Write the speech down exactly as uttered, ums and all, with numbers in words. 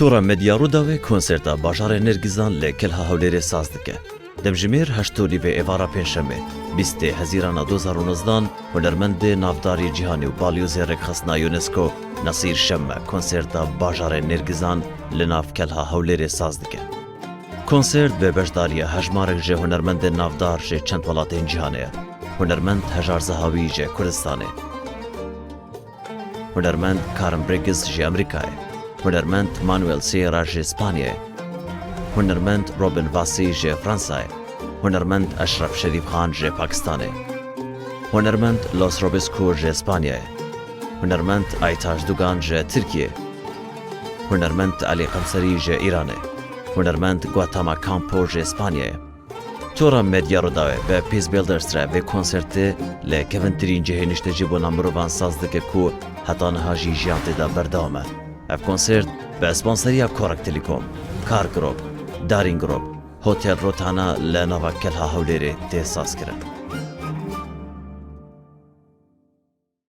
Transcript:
Tora Medya Rûdawê konserta bajarê Nêrgizan li Kelha Hewlêrê saz dike. Demjimêr heşt û nîvê êvara pêncşemê, bîstê Hezîrana du hezar û nozdan, hunermendê navdarî cîhanî û balyozê rêkxistina UNESCO Nasîr Şemme konserta bajarê Nêrgizan li nav Kelha Hewlêrê saz dike. Konsert bi beşdariya hejmarek ji hunermendên navdar ji çend welatên cîhanê ye. Hunermend Hejar Zehawî ji Kurdistanê. Hunermend Karen Briggs ji Amerîkayê. Hunermend Manuel Sierra ji Spanyayê. Hunermend Robin Vassy ji Fransayê. Hunermend Eşref Şerîf Xan ji Pakistanê. Hunermend Los Robescu ji Spanyayê. Hunermend Aytaç Dugan ji Tirkiyê. Hunermend Elî Qemserî ji Îranê. Hunermend Guatama Campo ji Spanyayê. Tora Medya Rûdawê bi Peace Builders re vê konsertê li kevintirîn cihê niştecîbûna mirovan saz dike ku heta niha jî jiyan tê de berdewam e. Ev konsert bi sponseriya Korek Telecom, Car Group, Daring Group, Hotel Rotana li nava Kelha Hewlêrê tê sazkirin.